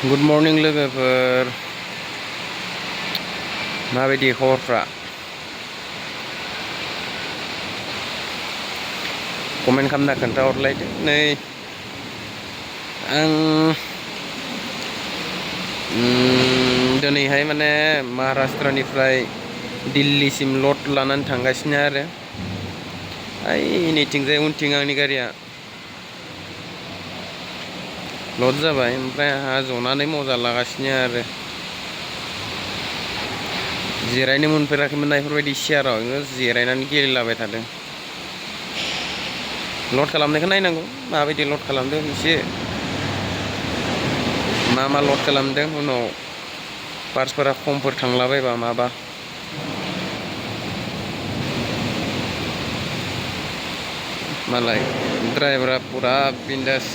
Good morning लोगोफोर माबायदि खबरफ्रा कमेन्ट खालामना खोन्थाहरलायदो। नै आं दिनैहाय माने महाराष्ट्रनिफ्राय दिल्लीसिम लड लानानै थांगासिनो आरो नैथिंजाय उनथिं आंनि गारिया लड जाबाय। ओमफ्राय आंहा जनानै मजा लागासिनो आरो जिरायनो मोनफेराखैमोन ना बेफोरबायदि सियाराव जिरायनानै गेलेलाबाय थादों। लड खालामनायखौ नायनांगौ माबायदि लड खालामदों, एसे मा लड खालामदों, उनाव पार्ट्सफोरा खमफोर थांलाबायबा माबा मालाय ड्राइभारा पुरा बिन्दास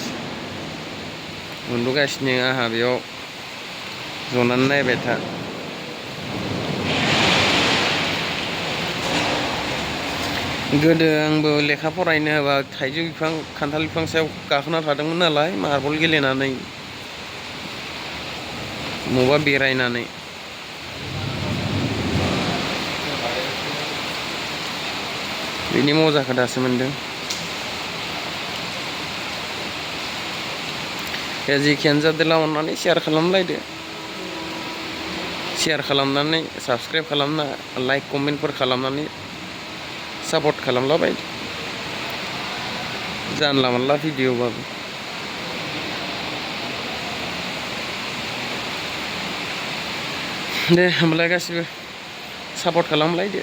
उन्दुगासिनो, आंहा बेयाव जनानै नायबाय था। गोदो आंबो लेखा फरायनो होबा थाइजौ बिफां खान्थाल बिफां सायाव गाखोना थादोंमोन नालाय, मार्बल गेलेनानै मबा बेरायनानै। बेनि मजाखौ दासो मोनदों। जेखियानो जादोला अननानै शेयार खालामलायदो, शेयार खालामनानै साबस्क्राइब खालामना लाइक कमेन्टफोर खालामनानै सापर्ट खालामलाबाय। जानला मोनला भिडिअ'बाबो दे होमबालाय गासिबो सापर्ट खालामलायदो।